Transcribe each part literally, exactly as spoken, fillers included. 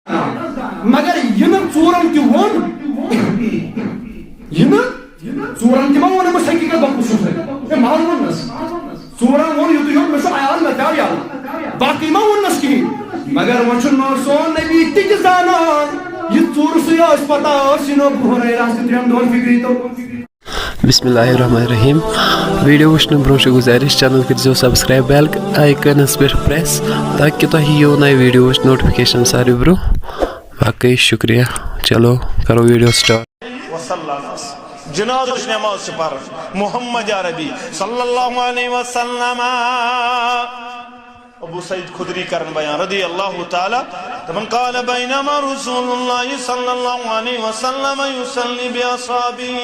مگر یہِ نہٕ ژوٗرن تہِ ووٚن، یہِ نہٕ ژوٗرن تہِ ما ووٚن أمِس حقیٖقت، بہٕ کُس چھُس؟ ہے، مَحض ووٚننَس۔ ژوٗرن ووٚن یُتُے یوت، مےٚ چھُ عیال، مےٚ تہِ آو یاد۔ باقٕے ما ووٚننَس کِہیٖنۍ۔ مگر وۄنۍ چھُ نہٕ سون نبی تہِ تہِ زانان، یہِ ژوٗر سُے ٲس پتہ ٲس، یہِ نہٕ ابو ہریرہ تہِ ترٛٮ۪ن دۄہن فِکری تو۔ بسم اللہ الرحمن الرحیم۔ ویڈیو وٕچھنہٕ برونٛہہ چھِ گُزٲرِش، چینل کٔرزیو سبسکرائب، بیل آیکانس پٮ۪ٹھ پریس، تاکہِ تۄہہِ یِیو نَیہِ ویڈیو وٕچھ نوٹیفکیشن ساروی برونٛہہ۔ باقٕے شُکریہ۔ چلو، کرو ویڈیو سٹارٹ۔ وسلم۔ جنازٕچ نماز چھِ پران محمد عربی صلی اللہ علیہ وسلم۔ ابو سعید خدری کرن بیان رضی اللہ تعالیٰ، دپان، قال بینما رسول اللہ صلی اللہ علیہ وسلم یصلی باصحابہ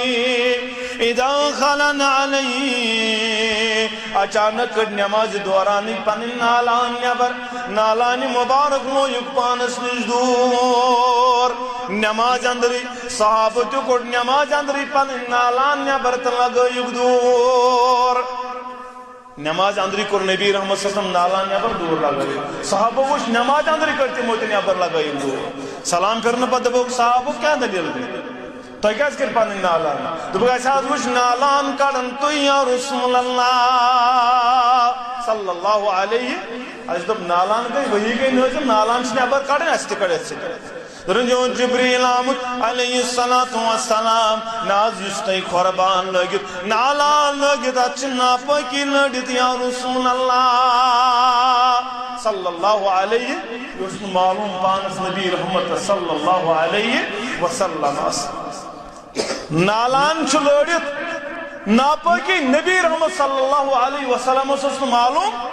اذا خلن علیہ۔ اچانک کٔڑ نمازِ دورانٕے پنٕنۍ نالان نٮ۪بر، نالانہِ مبارک لویُک پانس نِش دوٗر۔ نمازِ اندرٕے صحابہٕ تہِ کوٚڑ نمازِ اندرٕے پنٕنۍ نالان نٮ۪بر تہٕ لگٲیُکھ دوٗر۔ نمازِ اندرٕے کوٚر نبی رحمت صلی اللہ علیہ وسلم نالان نٮ۪بر دوٗر لگٲیِتھ۔ صحابہٕ وٕچھ نمازِ اندرٕے کٔڑۍ تِمو تہِ نٮ۪بر لگٲیِتھ دوٗر۔ سلام پھِرنہٕ پتہٕ دوٚپُکھ صحابہٕ، کیٛاہ دٔلیٖل گٔے؟ تۄہہِ کیٛازِ کٔرۍ پنٕنۍ نالان؟ دوٚپُکھ، اَسہِ حظ وٕچھ نالان کڑان تُہۍ یا رسول اللہ صلی اللہ علیہ۔ اَسہِ دوٚپ، نالان گٔے، وحی گٔے نٲزِل، نالان چھِ نٮ۪بر کڑٕنۍ، اَسہِ تہِ کڑِ، اَسہِ تہِ کڑِ۔ دوٚپُن، یہِ اوس جبریٖل آمُت علیہ الصلوۃ والسلام، نہ حظ یُس تۄہہِ قربان لٲگِتھ، نالان لٲگِتھ، اَتھ چھِ ناپٲکی لٔڑِتھ یا رسول اللہ صلی اللہ علیہ۔ یہِ اوس نہٕ معلوم پانس نبی رحمت صلی اللہ علیہ وسلمس۔ نالان چھُ لٲڑِتھ ناپٲکی نبی رحمت صلی اللہ علیہ وسلمس اوس نہٕ معلوم۔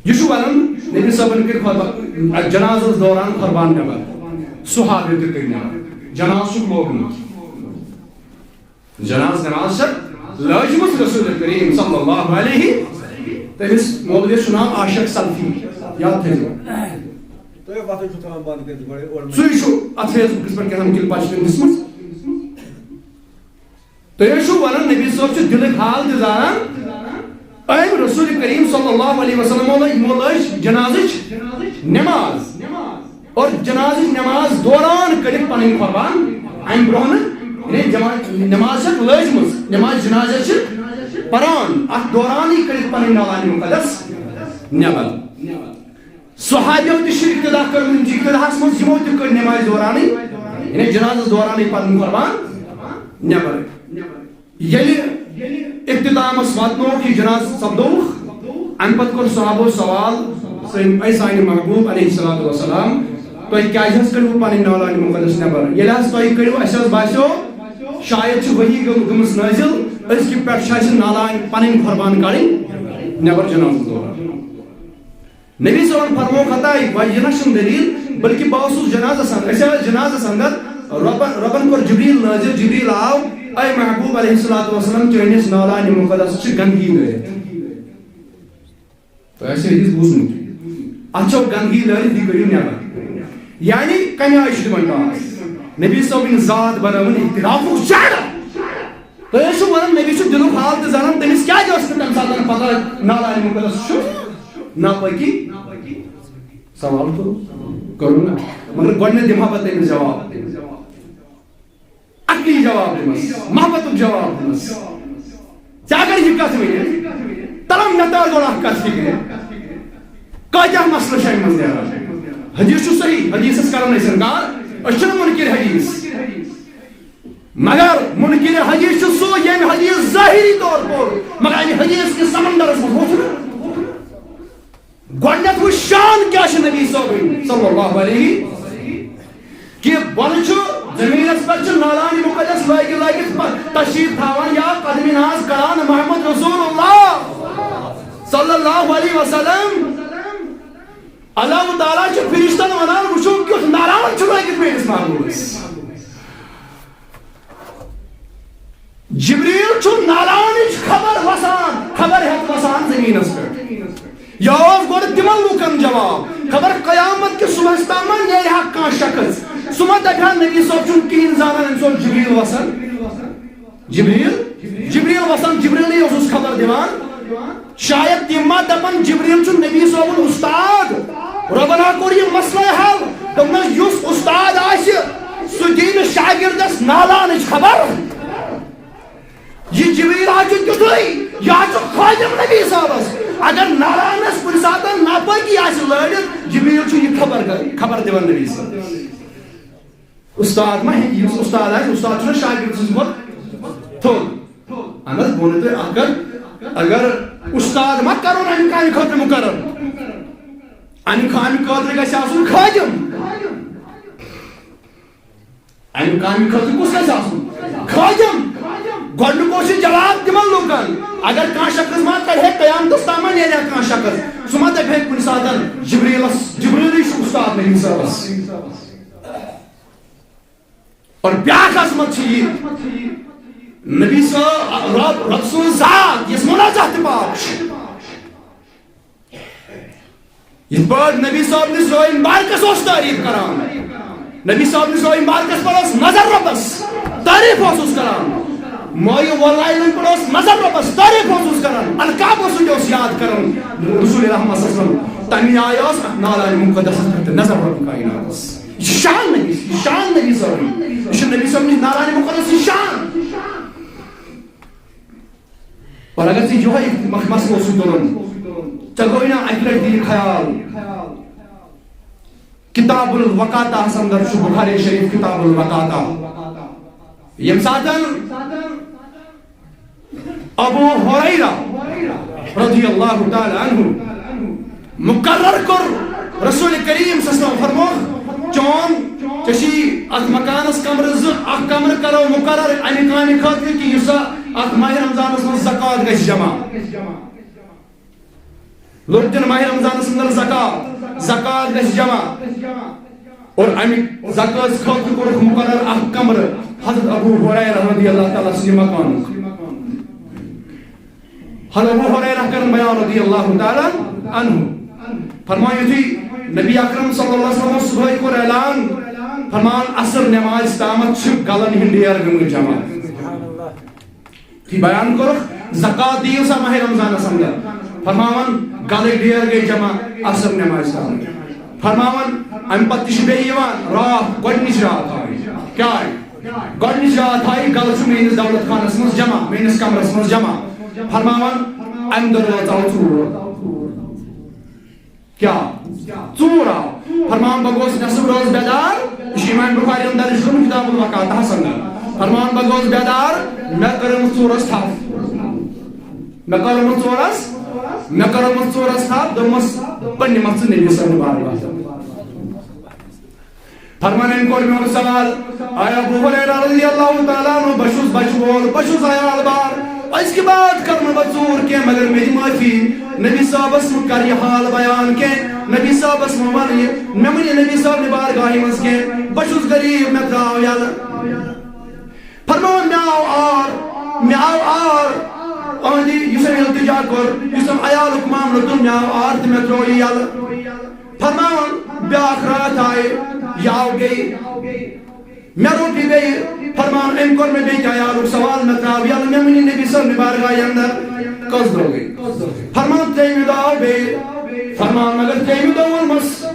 یہِ چھُ ونان، نبی صٲبن کٔرۍ خطبہ، جنازس دوران قربان نٮ۪بر، صحابیو تہِ کٔرۍ نٮ۪بر۔ جناز چھُکھ لوگمُت، جناز نماز چھےٚ لٲجمٕژ رسول کریم صلی اللہ علیہ۔ تٔمِس مولویس چھُ ناو عاشق سلفی، یاد تھٲیزیو۔ تُہۍ وۄتھُن چھُو تھاوان بنٛد کٔرِتھ گۄڈَے اورٕ۔ سُے چھُ اتھ فیس بُکس پٮ۪ٹھ کیٛاہ تام کِلپا چھِ تٔمۍ دِژمٕژ۔ تُہۍ حظ چھِو ونان نبی صٲب چھُ دِلٕکۍ حال تہِ زانان۔ أمۍ رسول کریم صلی اللہ علیہ وسلم لٲج، یِمو لٲج جنازٕچ نماز۔ اور جنازٕچ نماز دوران کٔرِتھ پنٕنۍ قربان۔ امہِ برونٛہہ نہٕ، یعنی جما-، نماز چھکھ لٲجمٕژ، نماز جنازہ چھِ پران، اتھ دورانٕے کٔرِتھ پنٕنۍ نالانِ مقدس نٮ۪بر۔ صحابیو تہِ چھِ اقتدا کٔرمٕژ، یِم چھِ اقتداہس منٛز، یِمو تہِ کٔر نمازِ دورانٕے، یعنی جنازس دورانٕے پنٕنۍ قربان نٮ۪بر۔ ییٚلہِ اختتامس واتنووُکھ، یہِ جنازٕ سپدووُکھ، امہِ پتہٕ کوٚر صحابو سوال، سٲنۍ، اے سانہِ محبوب علیہ الصلوۃ والسلام، تۄہہِ کیازِ حظ کٔڑوٕ پنٕنۍ نالانِ مقدس نٮ۪بر؟ ییٚلہِ حظ تۄہہِ کٔڑوٕ، اسہِ حظ باسیو شاید چھِ وحی گٔم-، گٔمٕژ نٲزِل، أزکہِ پٮ۪ٹھ چھِ اسہِ نالانِ پنٕنۍ قربان کڑٕنۍ نٮ۪بر جنازس دوران۔ نبی صٲبن فرموو، خطا، وۄنۍ یہِ نہ چھُنہٕ دٔلیٖل، بلکہِ بہٕ اوسُس جنازس اندر، أسۍ ٲسۍ جنازس اندر، رۄبن، رۄبن کوٚر جبریٖل نٲزِل، جبریٖل آو، اے محبوب علیہ الصلوۃ والسلام، چٲنِس نالانِ مقدس چھِ گندگی لٲرِتھ۔ تۄہہِ آسہِ حدیث بوٗزمُت، اتھ چھو گندگی لٲرِتھ، یہِ کٔرِو نٮ۪بر۔ یعنی کمہِ آیہِ چھُ تِمن ٹاس؟ نبی صٲبٕنۍ ذات بنٲوٕن اعترافُک جگہ۔ تُہۍ حظ چھِو وَنان، نبی چھُ دِلُک حال تہِ زانان، تٔمِس کیٛازِ ٲس نہٕ تَمہِ ساتہٕ پَتہ نالانِ مُقدس چھُ ناپٲکی؟ سوال کوٚر، کوٚرُن نا؟ مگر گۄڈٕنٮ۪تھ دِمہٕ ہا بہٕ تٔمِس جواب۔ اَکٕے جواب دِمَس، محبتُک جواب دِمَس۔ ژےٚ اگر یہِ کَتھ ؤنِتھ، تَلہٕ مےٚ تار گۄڈٕ اَکھ کَتھ فِکرِ۔ کۭتیٛاہ مسلہٕ چھِ اَمہِ منٛز نیران؟ حدیث چھُ صحیح، حدیثس کرو نہٕ أسۍ اِنکار، أسۍ چھِنہٕ مُنکِر حدیث۔ مگر مُنکِر حدیث چھُ سُہ، ییٚمۍ حدیث ظٲہری طور پوٚر، مگر اَمہِ حدیث کِس سمندرس منٛز ووٚتھ نہٕ۔ گۄڈٕنٮ۪تھ وٕچھ شان کیٛاہ چھِ نبی صٲبٕنۍ صلی اللہ علیہ، کہِ بۄنہٕ چھُ زٔمیٖنس پٮ۪ٹھ چھُ نالانِ مُقدس لٲگِتھ لٲگِتھ پ-، تشریٖف تھاوان یا قدمِ ناز کران محمد رسول اللہ صلی اللہ علیہ وسلم۔ اللہ تعالیٰ چھُ فرشتن ونان، وٕچھِو کیُتھ نالان چھُ لٲگِتھ میٲنِس محبوٗبس۔ جبریل چھُ نالانٕچ خبر وسان، خبر ہٮ۪تھ وسان زٔمیٖنس پٮ۪ٹھ۔ یہِ اوس گۄڈٕ تِمن لوٗکن جواب، خبر قیامت کِس صبحس تام ما نیرِ ہا کانٛہہ شخص، سُہ ما دپہِ ہا نبی صٲب چھُنہٕ کِہیٖنۍ زانان، أمِس اوس جبریل وسان۔ جبریل، جبریل وسان، جبریلٕے اوسُس خبر دِوان۔ شاید تِم ما دپن جبریل چھُ نبی صٲبُن اُستاد، رۄبن ہا کوٚر یہِ مسلے حل، دوٚپُن نالانٕچ خبر؟ یہِ جبریل ہا چھُ تیُتھُے، یہِ ہا چھُ خادم نبی صٲبس۔ اگر نالانس کُنہِ ساتہٕ ناپٲکی آسہِ لٲرِتھ، جبریل چھُ یہِ خبر، خبر دِوان نبی صٲبس۔ استاد ما ہیٚکہِ، یُس استاد آسہِ، استاد چھُنہ شاگرد سٕنٛدِ کھۄتہٕ تھوٚد۔ اہن حظ، بہٕ وَنو تۄہہِ اکھ کتھ، اگر استاد ما کرون امہِ کامہِ خٲطرٕ مقرر، امہِ کامہِ خٲطرٕ گژھِ آسُن خٲدِم۔ امہِ کامہِ خٲطرٕ کُس گژھِ آسُن؟ خٲدِم۔ گۄڈٕنیُک اوس یہِ جواب تِمن لوٗکن، اگر کانٛہہ شخص ما کرِ ہے قیامتس تام ما نیرِ ہا کانٛہہ شخص، سُہ ما دپہِ ہے کُنہِ ساتن جبریلس، جبریلٕے چھُ استاد نبی صٲبس۔ اور بیاکھ عظمت چھِ یہِ، نبی صٲب، رب، رب سُنٛد ذات، یُس منزہ تہٕ پاک چھُ۔ یِتھ پٲٹھۍ نبی صٲب نِس رٲے مبارکس اوس تعریف کران، نبی صٲب نِس رٲے مبارکس پٮ۪ٹھ اوس نظر ربس تعریف اوسُس کران، مایہِ وۄلایلن پٮ۪ٹھ اوس نظر ربس تعریف اوسُس کران، القاب اوسُس یہِ اوس یاد کران رسول رحمت صلی اللہ علیہ وسلم۔ تَمہِ آیہِ اوس نالانِ مُقدسس پٮ۪ٹھ تہِ نظر رب کائناتس۔ یہِ چھِ شان نبی، یہِ چھِ شان نبی صٲبٕنۍ۔ یہِ چھُ نبی صٲبٕنۍ نالانِ مُقدس، یہِ چھِ شان۔ اور اگر ژٕ یِہوٚے مس-، مسلہٕ اوسُکھ تُلُن، ژےٚ گوٚوٕے نا اَکہِ لَٹہِ تہِ یہِ خیال؟ کتاب الوقاتہس اندر چھُ بخاری شریف کتاب الوقاتہ۔ ییٚمہِ ساتَن ابو ہریرہ رضی اللہ تعالیٰ عنہ مقرر کوٚر، رسول کریم صلی اللہ علیہ وسلم فرموو، چون، ژےٚ چھی اتھ مکانس کمرٕ زٕ، اکھ کمرٕ کرو مقرر امہِ کامہِ خٲطرٕ کہِ یُس سا اتھ ماہِ رمضانس منٛز زکوٰۃ گژھِ جمع۔ لوٚگ دیُن ماہِ رمضانس اندر زکوٰۃ، زکوٰۃ گژھِ جمع۔ اور امہِ زکوٰۃ خٲطرٕ کوٚرُکھ مقرر اکھ کمرٕ حضرت ابو ہریرہ رضی اللہ تعالیٰ سٕنٛدِ مکانُک۔ حضرت ابو ہریرہ کرن بیان رضی اللہ تعالیٰ عنہ۔ فرمان یُتھُے نبی اکرم صلی اللہ علیہ وسلم صبحٲے کوٚر اعلان، فرمان عصر نماز تامتھ چھِ گلن ہٕنٛدۍ ڈیر گٔمٕتۍ جمع۔ تھی بیان کوٚرُکھ، زکوٰۃ دِیِو سا ماہِ رمضانس اندر۔ فرماوان، گلٕکۍ ڈیر گٔے جمع عصر نمازِ تام۔ فرماوان، امہِ پتہٕ تہِ چھِ بیٚیہِ یِوان راتھ، گۄڈٕنِچ راتھ آیہِ۔ کیٛاہ آیہِ؟ گۄڈٕنِچ راتھ آیہِ، گلہٕ چھُ میٲنِس دولت خانس منٛز جمع، میٲنِس کمرس منٛز جمع۔ فرماوان، امہِ دۄہ روز آو ژوٗر۔ کیٛاہ؟ ژوٗر آو۔ فرمان، بہٕ گوس نٮ۪صٕف رٲژ بیدار۔ یہِ چھُ امام بخاری یَن درج کوٚرمُت کتاب الوقاتہس اندر۔ فرمان، بہٕ گوس بیدار، مےٚ کٔرٕم ژوٗرس تھپھ۔ مےٚ کٔرٕم ژوٗرس، مےٚ کٔرٕم ژوٗرس تھپھ، دوٚپمس، بہٕ نِمتھ ژٕ نبی صٲبنہِ بارگاہ۔ فرمان، أمۍ کوٚر میون سوال، اے ابو ہریرہ رضی اللہ تعالیٰ عنہ، بہٕ چھُس بچہٕ وول، بہٕ چھُس عیال بار، أزکہِ بعد کرٕ نہٕ بہٕ ژوٗر کینٛہہ، مگر مےٚ دِ معٲفی۔ نبی صٲبس مہٕ کر یہِ حال بیان کینٛہہ، نبی صٲبس مہٕ وَن یہِ، مےٚ مہٕ نہِ نبی صٲبنہِ بارگاہہِ منٛز کینٛہہ، بہٕ چھُس غریٖب، مےٚ ترٛاو یَلہٕ۔ فرماوُن، مےٚ آو عار، مےٚ آو عار، أہنٛدِ یُس أمۍ التجا کوٚر، یُس أمۍ عیالُک معاملہٕ تُل، مےٚ آو عار تہٕ مےٚ ترٛوو یہِ یَلہٕ۔ فرماوان، بیٛاکھ راتھ آیہِ، یہِ آو بیٚیہِ۔ مےٚ روٚٹ یہِ بیٚیہِ۔ فرمان، أمۍ کوٚر مےٚ بیٚیہِ تہِ عیالُک سوال، مےٚ ترٛاو یَلہٕ، مےٚ مٕنی نبی صٲبنہِ بارگاہہِ اندر۔ کٔژ دۄہ گٔے؟ فرمان، ترٛیٚیِمہِ دۄہ آو بیٚیہِ۔ فرمان، مگر ترٛیٚیِمہِ دۄہ ووٚنمَس،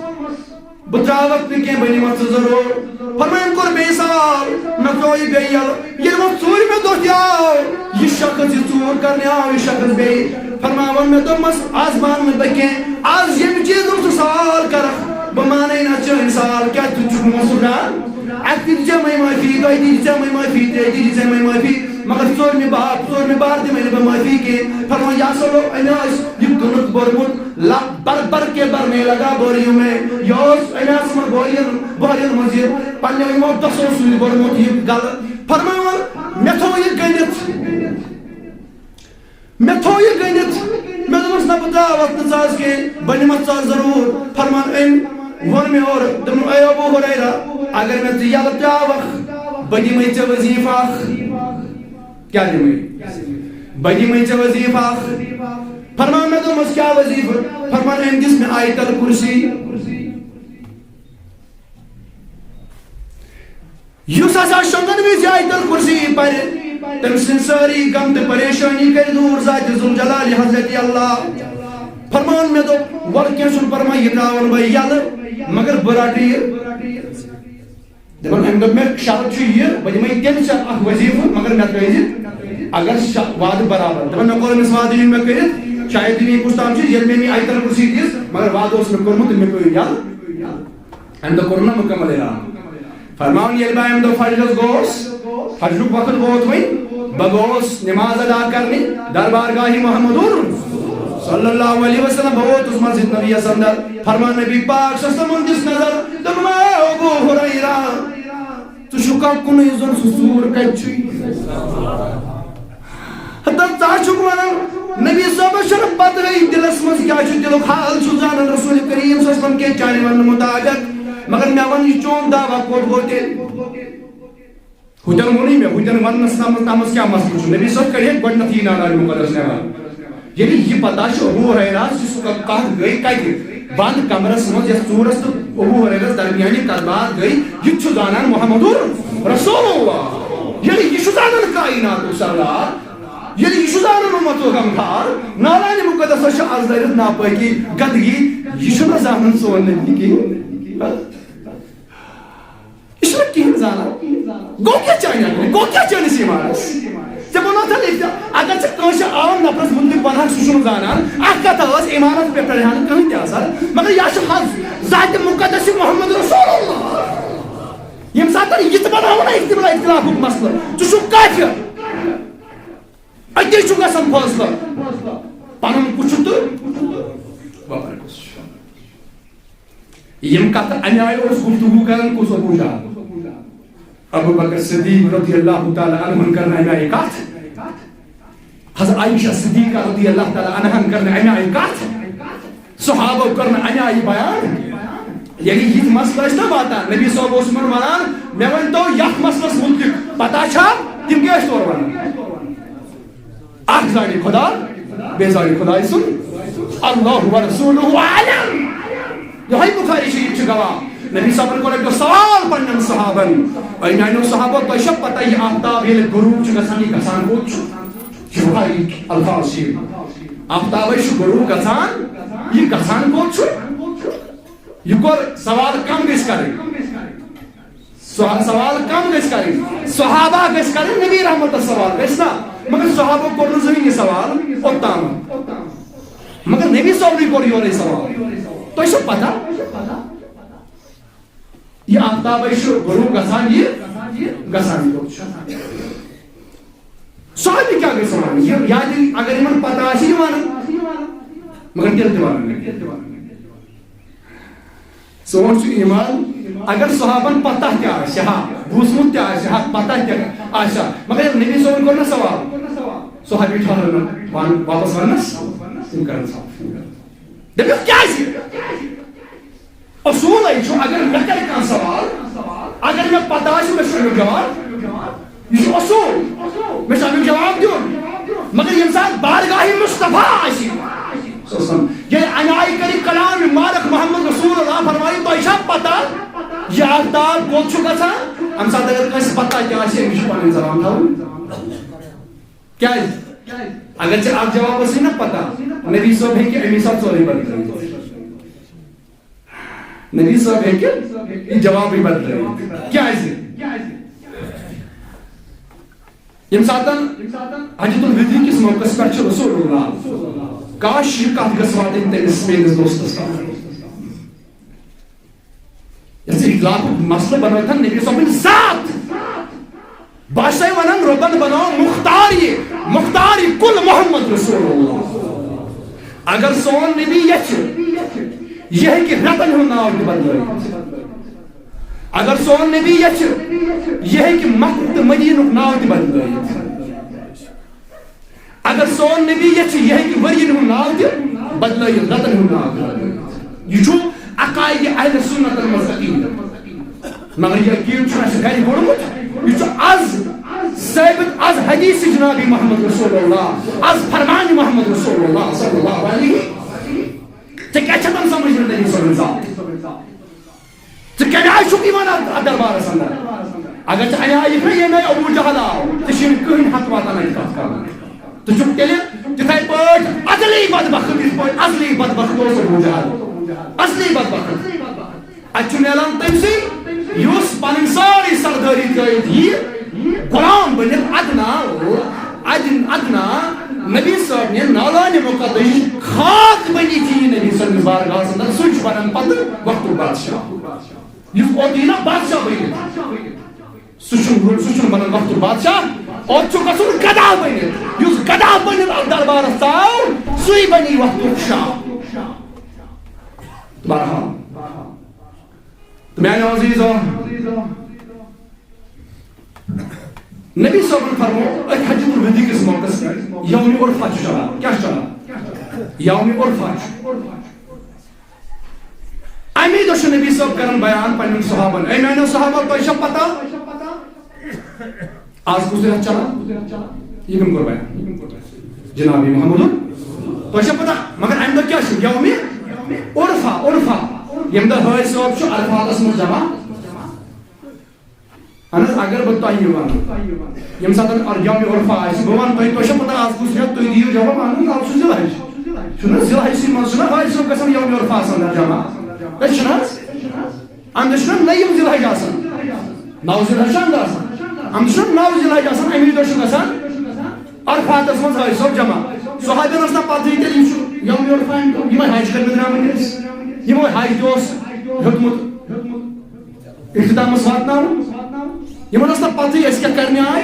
بہٕ ترٛاوَتھ نہٕ کینٛہہ، بہٕ نِمَتھ ژٕ ضروٗر۔ فرمان، أمۍ کوٚر بیٚیہِ سوال، مےٚ ترٛوو یہِ بیٚیہِ یَلہٕ۔ ییٚلہِ وۄنۍ ژوٗرِمہِ دۄہ تہِ آو، یہِ شخص، یہِ ژوٗر کرنہِ آو یہِ شخص بیٚیہِ۔ فرماوان، مےٚ دوٚپمَس، آز مانہٕ نہٕ بہٕ کینٛہہ، آز ییٚمہِ چیٖزُک ژٕ سوال کرکھ، بہٕ مانَے نہٕ چٲنۍ سوال، کیٛاہ ژٕ چھُکھ مُسلمان؟ اَتہِ تہِ دِژے مےٚ معٲفی، تۄہہِ تہِ دِژے مےٚ معٲفی، ترٛےٚ تہِ دِژے مےٚ معٲفی، مگر ژوٗرمہِ بار، ژوٗرمہِ بار دِمَے نہٕ بہٕ معٲفی کینٛہہ۔ فرمان، یا سا لوگ، أمۍ اوس یہِ کٕنُک بوٚرمُت، لا، بر بر کے برنے لگا، بوریوں میں، یہِ اوس، أمۍ آسہٕ یِمَن بورین، بورین منٛز یہِ پنٛنیو یِمو دَسو سۭتۍ بوٚرمُت یہِ گلہٕ۔ فرماوان، مےٚ تھوٚو یہِ گٔنٛڈِتھ۔ مےٚ تھوٚو یہِ گٔنٛڈِتھ۔ مےٚ دوٚپمَس، نہ، بہٕ ترٛاوَتھ نہٕ ژٕ آز کینٛہہ، بہٕ نِمَتھ ژٕ آز ضروٗر۔ فرمان أمۍ ووٚن مےٚ اورٕ، دوٚپُن، اے ابو ہریرہ، اگر مےٚ ژٕ یَلہٕ ترٛاوَکھ، بہٕ دِمَے ژےٚ وظیٖفہٕ اکھ۔ کیٛاہ دِمَے؟ بہٕ دِمَے ژےٚ وظیٖفہٕ اکھ۔ فرمان مےٚ دوٚپمَس، کیٛاہ وظیٖفہٕ؟ فرمان أمۍ دِژ مےٚ آیت الکرسی۔ یُس ہسا شۄنٛگن وِزِ آیت الکرسی پرِ، تٔمۍ سٕنٛدۍ سٲری غم تہٕ پریشٲنی کرِ دوٗر ذاتِ ذوالجلال حضرت اللہ۔ فرمان مےٚ دوٚپ، وَلہٕ کینٛہہ چھُنہٕ پرواے، یہِ ترٛاوَن بہٕ یَلہٕ، مگر بہٕ رَٹہٕ یہِ۔ دَپان، أمۍ دوٚپ مےٚ، شرط چھُ یہِ، بہٕ دِمَے تیٚلہِ ژےٚ اَکھ وظیٖفہٕ، مگر مےٚ ترٛٲوزِ اگر شا-، وعدٕ برابر۔ دَپان، مےٚ کوٚر أمِس وعدٕ، یہِ مےٚ کٔرِتھ، شاید دِنۍ یہِ کُس تام چیٖز، ییٚلہِ مےٚ أمۍ یہِ آیتَن کُرسی دِژ، مگر وعدٕ اوس مےٚ کوٚرمُت تہٕ مےٚ پیوٚو یہِ یَلہٕ۔ اَمہِ دۄہ کوٚرُن نا مُکمل اعلان۔ فرماوُن، ییٚلہِ بہٕ اَمہِ دۄہ فجرس گوس، فجرُک وقت ووت وۄنۍ، بہٕ گوس نماز ادا کرنہِ دربارگاہِ محمدُر صلی اللہ علیہ وسلم۔ بہٕ ووتُس مسجد نبیَس اندر، فرمان نبی پاک صلی اللہ علیہ وسلمن دِژ نظر، دوٚپُن، "اے ابو ہریرہ، ژٕ چھُکھا کُنُے زوٚن، سُہ ژوٗر کتہِ چھُے؟" ہتا ژٕ ہا چھُکھ ونان، نبی صٲبس چھنہٕ پتہٕے دِلس منٛز کیٛاہ چھُ، دِلُک حال چھُ زانان رسول کریم صلی اللہ علیہ وسلم کہِ چانہِ وننہٕ مطابق۔ مگر مےٚ ون، یہِ چون دعویٰ کوٚت گوٚو تیٚلہِ؟ ہُتٮ۪ن ووٚنُے مےٚ، ہُتٮ۪ن وننس تامس، تامس کیٛاہ مسلہٕ چھُ؟ نبی صٲب کرے گۄڈٕنیتھٕے نالانِ مقدس نٮ۪بر۔ ییٚلہِ یہِ پتہ چھُ ابو ہریرس، یُس کتھ گٔے کتہِ؟ بند کمرس منٛز یتھ ژوٗرس تہٕ ابو ہریرس درمیانہِ کتھ باتھ گٔے، یہِ تہِ چھُ زانان محمد رسول اللہ۔ ییٚلہِ یہِ چھُ زانان کائناتُک سردار، ییٚلہِ یہِ چھُ زانان اُمتُک غمخار، نالانِ مُقدسس چھُ از دٲرِتھ ناپٲکی، گندگی، یہِ چھُنہٕ زانان سون نبی کِہیٖنۍ۔ یہِ چھُنہٕ کِہیٖنۍ زانان۔ گوٚو کیٛاہ چانہِ عقلہِ؟ گوٚو کیٛاہ چٲنِس ایٖمانس؟ ژےٚ ووٚنُتھ تھن اِفتِرا، اگر ژٕ کٲنٛسہِ عام نفرس مُتعلق ونہکھ، سُہ چھُنہٕ زانان، اکھ کتھ ٲس، ایٖمانس پٮ۪ٹھ ترِ ہا نہٕ کٕہٕنۍ تہِ اثر۔ مگر یہِ چھُ حظ ذاتِ مُقدس محمد رسول اللہ۔ ییٚمہِ ساتہٕ یہِ تہِ بناوو نا اختلاف، اختلافُک مسلہٕ، ژٕ چھُکھ کافر۔ أتی چھُ گژھان فٲصلہٕ، پنُن کُس چھُ تہٕ وۄپَر کُس چھُ۔ یِم کتھٕ امہِ آیہِ اوس گفتگو کران کُس؟ ابو جہل۔ ابو بکر صدیق رضی اللہ تعالیٰ عنہن کرن امہِ آیہِ کتھ۔ حضرت عائشہ صدیقہ رضی اللہ تعالیٰ عنہن کرن امہِ آیہِ کتھ۔ صحابو کرن امہِ آیہِ بیان۔ ییٚلہِ یِتھۍ مسلہٕ ٲسۍ نہ واتان، نبی صٲب اوس یِمن ونان، "مےٚ ؤنۍ تو یتھ مسلس مُتعلق پتہ چھا؟" تِم کیٛاہ ٲسۍ تورٕ ونان؟ اکھ زانہِ خدا، بیٚیہِ زانہِ خدایہِ سُنٛد، اللہ و رسولہ اعلم۔ یِہوٚے بخاری شریف چھُ گواہ۔ نبی صٲبن کوٚر اَکہِ دۄہ سوال پننٮ۪ن صحابن، "اے میانیو صحابو، تۄہہِ چھا پتہ یہِ آفتاب ییٚلہِ غروب چھُ گژھان، یہِ گژھان کوٚت چھُ؟" یہِ چھُ بخاری الفاظ چھِ یِم۔ آفتابے چھُ غروب گژھان، یہِ گژھان کوٚت چھُ؟ یہِ کوٚر سوال کم گژھِ کرٕنۍ۔ سو-، سوال کم گژھِ کرٕنۍ؟ صحابہ گژھِ کرٕنۍ نبی رحمتس سوال، گژھِ نا؟ مگر صحابو کوٚر نہٕ زٕہٕنۍ یہِ سوال اوٚتام۔ مگر نبی صٲبنٕے کوٚر یورے سوال۔ تۄہہِ چھو پتہ؟ یہِ آفتابے چھُ غروب گژھان، یہِ گژھان کوٚت چھُ؟ صحابی کیٛاہ گژھِ وَنُن؟ یہِ، یا تہِ اگر یِمن پتہ آسہِ، یہِ وَنن۔ مگر تیٚلہِ تہِ وَنن نہٕ۔ سون چھُ ایمان، اگر صحابن پتہ تہِ آسہِ ہا، بوٗزمُت تہِ آسہِ ہا، پتہ تہِ آسہِ ہا، مگر ییٚلہِ نبی صٲبن کوٚر نہ سوال، صحابی ٹھہرن نہٕ، وَن-، واپس وَننس، تِم کرن سوال۔ دٔپِو کیٛازِ؟ اصوٗلے چھُ، اگر مےٚ کرِ کانٛہہ سوال، اگر مےٚ پتہ آسہِ، مےٚ چھُ اَمیُک جواب، یہِ چھُ اصوٗل، مےٚ چھُ اَمیُک جواب دیُن۔ مگر ییٚمہِ ساتہٕ بارگاہِ مصطفیٰ آسہِ، صلی اللہ علیہ وسلم، ییٚلہِ اَمہِ آیہِ کرِ کلام مبارک محمد رسول اللہ، فرمایہِ، "تۄہہِ چھا پتہ یہِ آفتاب کوٚت چھُ گژھان؟" اَمہِ ساتہٕ اگر کٲنٛسہِ پتہ تہِ آسہِ، أمِس چھُ پنٕنۍ زبان تھاوٕنۍ۔ کیٛازِ؟ اگر ژےٚ اکھ جواب ٲسٕے نہ پتہ، نبی صٲب ہیٚکہِ اَمی ساتہٕ سورُے بدلٲوِتھ۔ نبی صٲب ہیٚکہِ یہِ جوابٕے بدلٲوِتھ۔ کیٛازِ؟ ییٚمہِ ساتہٕ حجۃ الوداع کِس موقعس پٮ۪ٹھ چھُ رسول اللہ، کاش یہِ کتھ گٔژھ واتٕنۍ تٔمِس میٲنِس دوستس تام۔ یۄس اختلافُک مسلہٕ بنٲوتھن نبی صٲبٕنۍ ذات۔ بہٕ چھسے ونان، رۄبن بناو مختار یہِ، مختار یہِ کل محمد رسول اللہ۔ اگر سون نبی یژھِ، یہِ ہیٚکہِ رٮ۪تن ہُنٛد ناو تہِ بدلٲوِتھ۔ اگر سون نبی یژھِ، یہِ ہیٚکہِ مکہ تہٕ مدینُک ناو تہِ بدلٲوِتھ۔ اگر سون نبی یژھِ، یہِ ہیٚکہِ ؤرین ہُنٛد ناو تہِ بدلٲیِتھ، رٮ۪تن ہُنٛد ناو تہِ بدلٲیِتھ۔ یہِ چھُ عقائد اہل سنت منٛز عقیدٕ۔ مگر یہِ عقیدٕ چھُنہٕ اَسہِ گرِ ووٚنمُت، یہِ چھُ از ثٲبت، از حدیث جناب محمد رسول اللہ، از فرمان محمد رسول اللہ صلی اللہ علیہ۔ ژےٚ کیٛاہ چھےٚ تَن سمجھ یِوان تٔمۍ سٕنٛز ذات؟ ژٕ کَمہِ آیہِ چھُکھ یِوان اَتھ، اَتھ دربارَس اَندَر؟ اگر ژٕ اَمہِ آیہِ یِکھ نا، ییٚمہِ آیہِ ابوٗ جہل آو، ژےٚ چھُے نہٕ کٕہٕنۍ حق واتان اَتہِ کَتھ کَرُن۔ ژٕ چھُکھ تیٚلہِ تِتھَے پٲٹھۍ ازلی بدبخت، یِتھ پٲٹھۍ ازلی بدبخت اوس ابوٗ جہل۔ ازلی بدبخت۔ اَتہِ چھُ میلان تٔمۍ سٕے، یُس پَنٕنۍ سٲر ادنا نبی صٲب نے نالانِ مقدس خاک بنی تھی نبی صٲب بارگاہس اندر، سُے چھُ بنان پتہٕ وقتُک بادشاہ۔ یُس اوترٕ یی نا بادشاہ بٔنِتھ، سُہ چھُنہٕ، سُہ چھُنہٕ بنان وقتُک بادشاہ، اوترٕ چھُ گژھُن گدا بٔنِتھ۔ یُس گدا بٔنِتھ اتھ دربارس ژاو، سُے بنی وقتُک شاہ۔ بہرحال، تہٕ میانیو عزیزو، نبی صٲبن فرمو أتھۍ حجۃ الوداع کِس موقعس پٮ۪ٹھ یومِ عرفہ چھُ چلان۔ کیٛاہ چھُ چلان؟ یومِ عرفہ چھُ۔ اَمی دۄہ چھُ نبی صٲب کران بیان پننٮ۪ن صحابن، اے میانیو صحابہ، تۄہہِ چھا پتہ آز کُس رٮ۪تھ چلان؟ یہِ کٔمۍ کوٚر بیان؟ جناب محمد۔ تۄہہِ چھا پتہ؟ مگر اَمہِ دۄہ کیٛاہ چھُ؟ یومِ عرفہ، عرفہ۔ ییٚمہِ دۄہ حٲج صٲب چھُ عرفاتس منٛز جمع۔ اہن حظ، اگر بہٕ تۄہہِ یہِ وَنہٕ، ییٚمہِ ساتہٕ اَر-، یومِ عرفہ آسہِ، بہٕ وَنہٕ تۄہہِ، تۄہہِ چھا پتہ آز کُس رٮ۪تھ؟ تُہۍ دِیِو جواب، اہن حظ، آز چھُ ذی الحج۔ چھُنہٕ حظ ذی الحجسٕے منٛز چھُنہ حٲج صٲب گژھان یومِ عرفہ آسان جمع؟ أسۍ چھِنہٕ حظ؟ اَمہِ دۄہ چھُنہ نٔیِم ذی الحج آسان؟ نَو ذی الحج چھُ اَمہِ دۄہ آسان۔ اَمہِ دۄہ چھُنہ نَو ذی الحج آسان، اَمی دۄہ چھُ گژھان عرفاتس منٛز حٲج صٲب جمع۔ صحابین ٲس نہ پتہٕے تیٚلہِ یہِ چھُ یومِ عرفہ، یِمے حج کرنہِ درٛامٕتۍ ٲسۍ، یِمو حج تہِ اوس ہیوٚتمُت اختتامس واتناوُن۔ یِمن ٲس نہ پتہٕے أسۍ کیٛاہ کرنہِ آے۔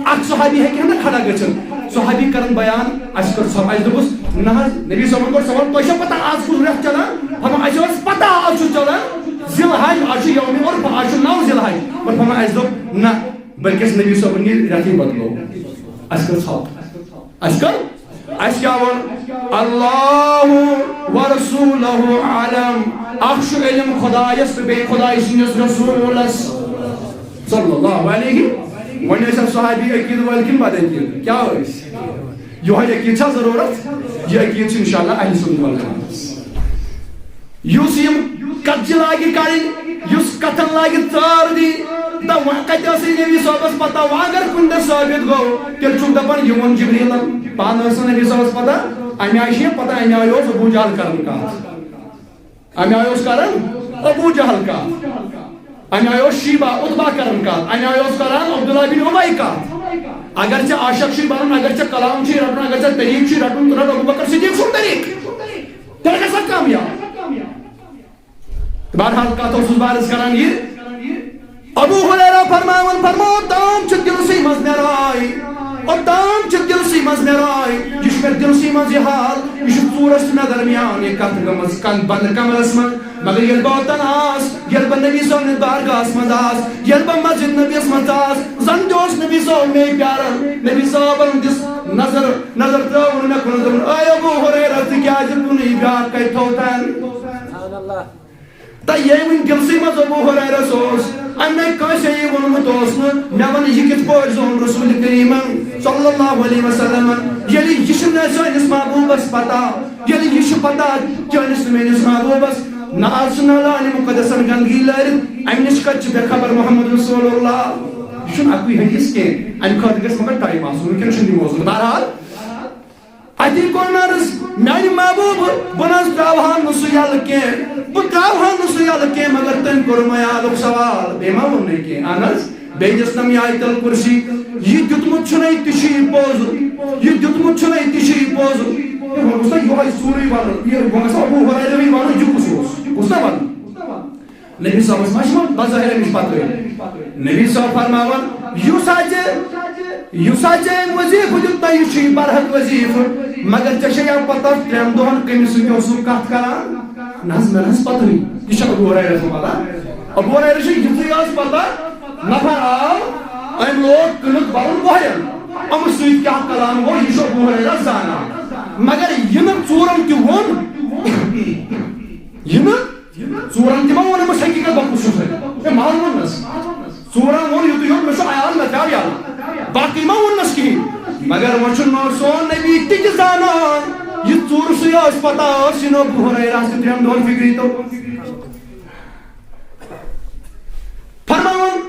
اکھ صحابی ہیٚکہِ ہا نہ کھڑا گٔژھِتھ۔ صحابی کرن بیان، اَسہِ کٔر سۄ، اَسہِ دوٚپُس، نہ حظ، نبی صٲبن کوٚر سوال، تۄہہِ چھا پتہ آز کُس رٮ۪تھ چلان؟ فرمان، اَسہِ اوس پتہ آز چھُ چلان ذی الحج، آز چھُ یومِ عرفہ، آز چھُ نَو ذی الحج۔ مگر فرمان، اَسہِ دوٚپ، نہ، بلکہِ اَسہِ نبی صٲبن یہِ رٮ۪تھٕے بدلو۔ اَسہِ کٔر ژھۄپ۔ اَسہِ کٔر؟ اَسہِ کیٛاہ ووٚن؟ اللہ و رسولہ عالم۔ اَکھ چھُ علم خدایس تہٕ بیٚیہِ خدایہِ سٕنٛدِس رسوٗلس۔ صلی اللہ علیہ۔ وۄنۍ ٲسۍ اَتھ صحابی عقیٖدٕ وٲلۍ کِنہٕ بدعقیٖدٕ؟ کیٛاہ ٲسۍ؟ یِہوٚے عقیٖدٕ چھا ضروٗرت؟ یہِ عقیٖدٕ چھُ انشاءاللہ اہلِ سُنت والجماعتس۔ یُس یِم کتجہِ لاگہِ کرٕنۍ، یُس کتھن لاگہِ ژٲر دِنۍ، تہٕ وۄنۍ کتہِ ٲسٕے نبی صٲبس پتہ؟ وۄنۍ اگر کُنہِ دۄہ ثٲبت گوٚو، تیٚلہِ چھُکھ دپان، یہِ ووٚن جبریلن۔ پانہٕ ٲس نہٕ نبی صٲبس پتہ، امہِ آیہِ چھِ پتہ، امہِ آیہِ اوس ابو جہل کران کتھ۔ امہِ آیہِ اوس کران ابو جہل کتھ۔ امہِ آیہِ اوس شیبہ، عتبہ کران کتھ۔ امہِ آیہِ اوس کران عبداللہ بن ابی کتھ۔ اگر ژےٚ عاشق چھُے بنُن، اگر ژےٚ کلام چھُے رٹُن، اگر ژےٚ طریٖق چھُے رٹُن، تہٕ رٹ ابو بکر صدیق سُنٛد طریٖق۔ تیٚلہِ گژھکھ کامیاب۔ بہرحال، کتھ اوسُس بہٕ عرض کران یہِ، ابو ہریرہ فرماوان، فرمو، اوٚتام چھُ دِلسٕے منٛز مےٚ راے، اوٚتام چھُ دِلسٕے منٛز مےٚ راے، یہِ چھُ مےٚ دِلسٕے منٛز یہِ حال، یہِ چھُ ژوٗرس تہٕ مےٚ درمیان یہِ کتھ گٔمٕژ کن-، بنٛد کمرس منٛز۔ مگر ییٚلہِ بہٕ اوٚتن آس، ییٚلہِ بہٕ نبی صٲبنِس بارگاہس منٛز آس، ییٚلہِ بہٕ مسجد نبیس منٛز آس، زن تہِ اوس نبی صٲب مے پیاران، نبی صٲبن دِژ نظر، نظر ترٲو نہٕ مےٚ کُن، دوٚپُن، اے ابو ہریرہ، ژٕ کیازِ کُنُے، بیاکھ کتہِ تھوٚو تن؟ تہٕ ییٚمہِ وٕنہِ دِلسٕے منٛز ابو ہریرس اوس، أمۍ نے کٲنٛسے یہِ ووٚنمُت اوس نہٕ، مےٚ وَن یہِ کِتھ پٲٹھۍ زون رسول کریٖمن صلی اللہ علیہ وسلمن، ییٚلہِ یہِ چھُ مےٚ سٲنِس محبوبس پتہ، ییٚلہِ یہِ چھُ پتہ چٲنِس تہٕ میٲنِس محبوبس، نہ آز چھُ نالانِ مُقدسن گندگی لٲرِتھ، اَمہِ نِش کتہِ چھُ بے خبر محمد رسول اللہ؟ یہِ چھُنہٕ اَکُے حدیث کینٛہہ، اَمہِ خٲطرٕ گژھِ مگر ٹایم آسُن، وٕنکیٚن چھُنہٕ یہِ موضوع۔ بہرحال، اتی کوٚر مےٚ عرض، میانہِ محبوب، بہٕ نہ حظ تراوہا نہٕ سُہ یَلہٕ کینٛہہ، بہٕ تراوہا نہٕ سُہ یَلہٕ کینٛہہ، مگر تٔمۍ کوٚر مےٚ یادُک سوال، بیٚیہِ ما ووٚن نہٕ کینٛہہ؟ اہن حظ، بیٚیہِ دِژنم یہِ آیت الکرسی، یہِ دیُتمُت چھُنَے تہِ چھُ یہِ پوٚز، یہِ دیُتمُت چھُنَے تہِ چھُ یہِ پوٚز۔ ہے، وۄنۍ گوٚژھ نا یِہوٚے سورُے وَنُن، یہِ، وۄنۍ گژھِ ابو ہریرہٕے وَنُن، یہِ کُس اوس، یہِ گوٚژھ نا وَنُن۔ نبی صٲبس ما چھِ وۄنۍ بظٲہر اَمِچ پتہٕ؟ نبی صٲب فرماوان، یُس ہا ژےٚ، یُس ہا ژےٚ أمۍ وظیٖفہٕ دیُت نہ، یہِ چھُے برحق وظیٖفہٕ، مگر ژےٚ چھےٚ یا پتہ ترٛٮ۪ن دۄہن کٔمِس سۭتۍ اوسُکھ کتھ کران؟ نہ حظ، مےٚ نہ حظ پتہٕے۔ یہِ چھےٚ ابو ہریرہ سٕنٛز پتہ۔ ابو ہریرہ چھُ یِتھُے حظ پتہ، نفر آو، أمۍ لوگ کٕنٕک برُن بۄہرٮ۪ن۔ أمِس سۭتۍ کیٛاہ کلام گوٚو، یہِ چھُ ابو ہریرہ زانان۔ مگر یہِ نہٕ ژوٗرن تہِ ووٚن، یہِ نہٕ ژوٗرن تہِ ما ووٚن أمِس حقیٖقت، بہٕ کُس چھُس؟ ہے، محل ووٚننس۔ ژوٗرن ووٚن یُتُے یوت، مےٚ چھُ عیال، مےٚ تہِ آو یاد۔ باقٕے ما ووٚننس کِہیٖنۍ۔ مگر وۄنۍ چھُ نہٕ سون نبی تہِ تہِ زانان۔ یہِ ژوٗر سُے ٲس پتہ ٲس، یہِ نہٕ ابو ہریرہ تہِ ترٛٮ۪ن دۄہن فِکری تو۔ فرماوان،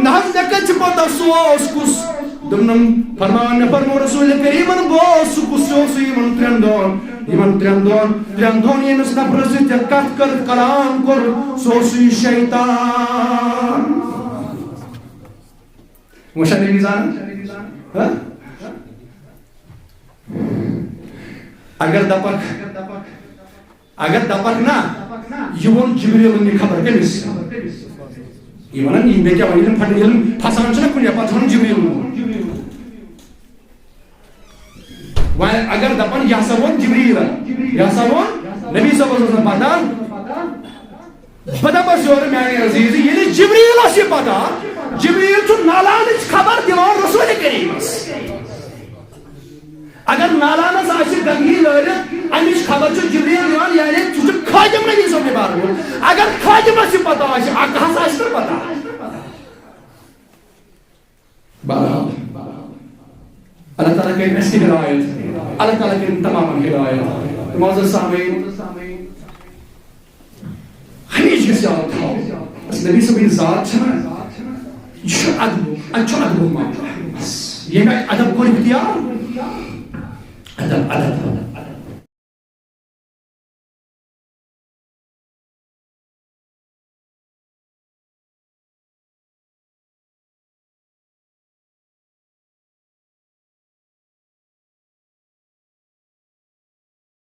نہ حظ، مےٚ کتہِ چھِ پتہ سُہ اوس کُس؟ دوٚپنم، فرماوان، مےٚ فرموو رسول کریٖمن، بہٕ اوسُس کُس، سُہ اوسُے یِمن ترٛٮ۪ن دۄہن، یِمن ترٛٮ۪ن دۄہن، ترٛٮ۪ن دۄہن ییٚمِس نفرس سۭتۍ ژےٚ کتھ کٔر، کلام کوٚر، سُہ اوسُے شیطان۔ وۄنۍ چھا نبی زانان؟ ہہ؟ اگر دپکھ، اگر دپکھ نا، یہِ ووٚن جبریلن یہِ خبر کٔمِس؟ یہِ ونان، یہِ مےٚ کیٛاہ ونان، ییٚلہِ پھٹان، ییٚلہِ پھسان چھُنہ کُنہِ جایہِ، پتہٕ چھُ ونان جبریلن ووٚن۔ وۄنۍ اگر دپان، یہِ ہسا ووٚن جبریلن، یہِ ہسا ووٚن نبی صٲبس، اوس نہٕ پتہ۔ بہٕ دَپَس یورٕ، میانہِ عزیٖز، ییٚلہِ جبریٖلَس یہِ پَتہ، جبریٖل چھُ نالانٕچ خبر دِوان رسول کریٖمَس۔ اگر نالانَس آسہِ گنگی لٲرِتھ، اَمِچ خبر چھُ جبریٖل دِوان، یعنی سُہ چھُ خادم نبی صٲب نِبار وول۔ اگر خادمَس یہِ پَتہ آسہِ، اَکھ ہَس آسہِ نہٕ پَتہ۔ بہرحال، اللہ تعالیٰ کٔرِنۍ اَسہِ تہِ ہدایت، اللہ تعالیٰ کٔرِنۍ تمامن ہدایت۔ معزز سامعین، ہمیشہ گژھِ یاد تھاوُن، یُس نبی صٲبٕنۍ ذات چھِ نا، یہِ چھُ ادب، اَتہِ چھُ ادبُک معاملہٕ۔ بس، ییٚمہِ آیہِ ادب کوٚر اختیار، ادب، ادب۔